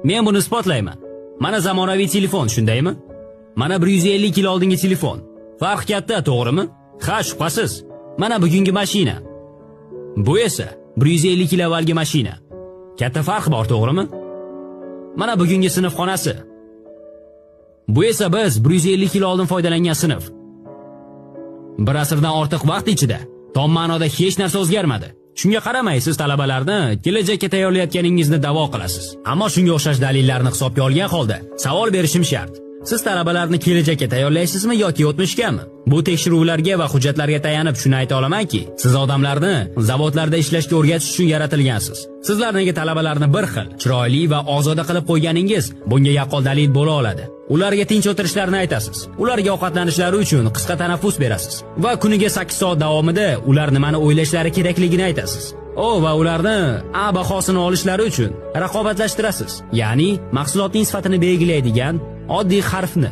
Men buni isbotlayman. Mana zamonaviy telefon, shundaymi? Mana 150 yil oldingi telefon. Farq katta, to'g'rimi? Ha, shubhasiz. Mana bugungi mashina. Bu esa 150 yil avvalgi mashina. Katta farq bor, to'g'rimi? Mana bugungi sinf xonasi. Bu esa biz 150 yil oldin foydalangan sinf. Bir asrdan ortiq vaqt ichida tom ma'noda hech narsa o'zgarmadi. Shunga qaramay siz talabalarni kelajakka tayyorlayotganingizni da'vo qilasiz. Ammo shunga o'xshash dalillarni hisobga olgan holda savol berishim shart. Siz talabalarni kelajakka tayyorlaysizmi yoki o'tmishgami? Bu tekshiruvlarga va hujjatlarga tayanib shuni ayta olamanki, siz odamlarni zavodlarda ishlashga o'rgatish uchun yaratilgansiz. Sizlar nega talabalarni bir xil, chiroyli va ozoda qilib qo'yganingiz bunga yaqqol dalil bo'la oladi. Ularga tinch o'tirishlarini aytasiz. Ularga ovqatlanishlari uchun qisqa tanaffus berasiz va kuniga 8 soat davomida ular nimani o'ylashlari kerakligini aytasiz. O va ularni A bahosini olishlari uchun raqobatlashtirasiz. Ya'ni mahsulotning sifatini belgilaydigan oddiy harfni.